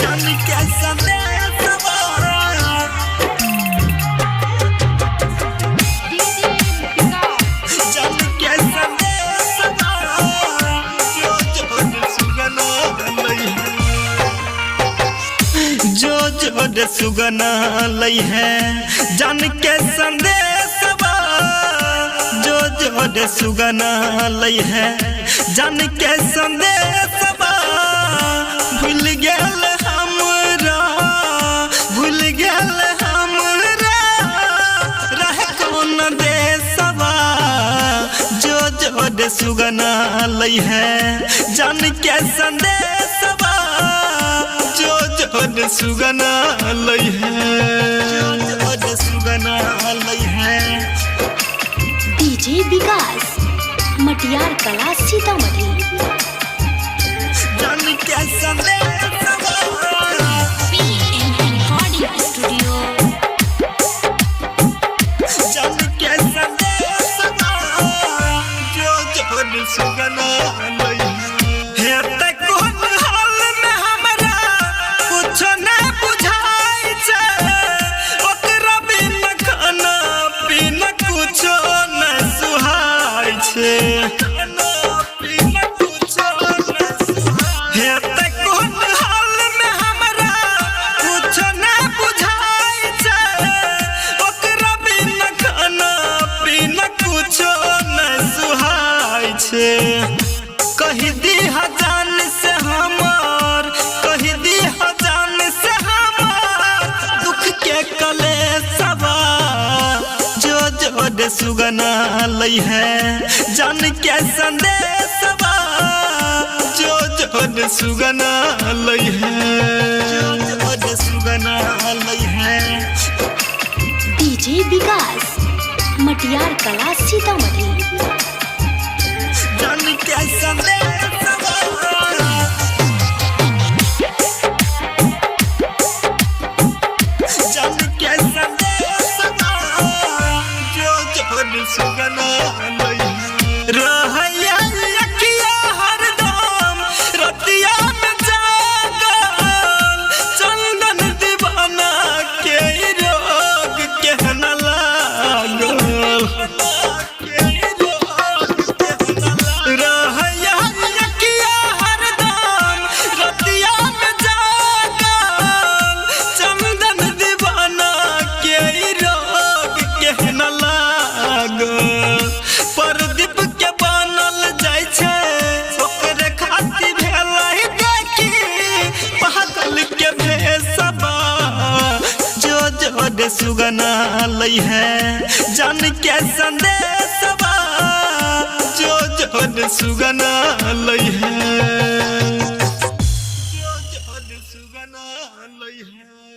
जान के संदेशवा। डीजे विकास। जान के संदेशवा, जो जोर सुगना लई है, जो जोर सुगना लई है, जान के संदेशवा, जो जोर सुगना लई है, जान के संदेशवा। भूल गेल हमरा, भूल गेल हमरा, रह कौन देशवा, जो जोर सुगना लई है, जान के संदेशवा, जो जोर सुगना लई है, जो जोर सुगना लई है। डीजे विकास, मटियार कला, सीतामढ़ी। जान के संदेशवा। PM recording studio. जान के संदेशवा, जो जोर सुगना लई है। ते कोन हाल में हमरा कुछ न बुझाई छै, ओकरा बिना खाना पीना कुछो न सुहाय छै, खाना पीना कुछो न सुहाय। ते कोन हाल में हमरा कुछ न बुझाई छै, ओकरा बिना खाना पीना कुछो न सुहाय छै। कह दी जान से हमर, कह दी जान से हमर दुख के कलेशवा, जो जोर सुगना लई है, जान के संदेशवा, जो जोर सुगना लई है, जो जोर सुगना लई है। डीजे विकास, मटियार कला, सीतामढ़ी। जान के संदेशवा। जान के संदेशवा, जो जोर सुगना लई है। रहैया अखिया हरदम रतिया में जागल, चंदन दीवाना के रोग केहन लागल। रहैया अखिया हरदम रतिया में जागल, चंदन दीवाना के रोग केहन लागल। प्रदीप के बनल जाइ छै ओकरे खातिर भेलै देखी पागल के भेसबा, जो जोर सुगना लई है, जान के संदेशवा, जो जोर सुगना लई है, जो जोर सुगना लई है।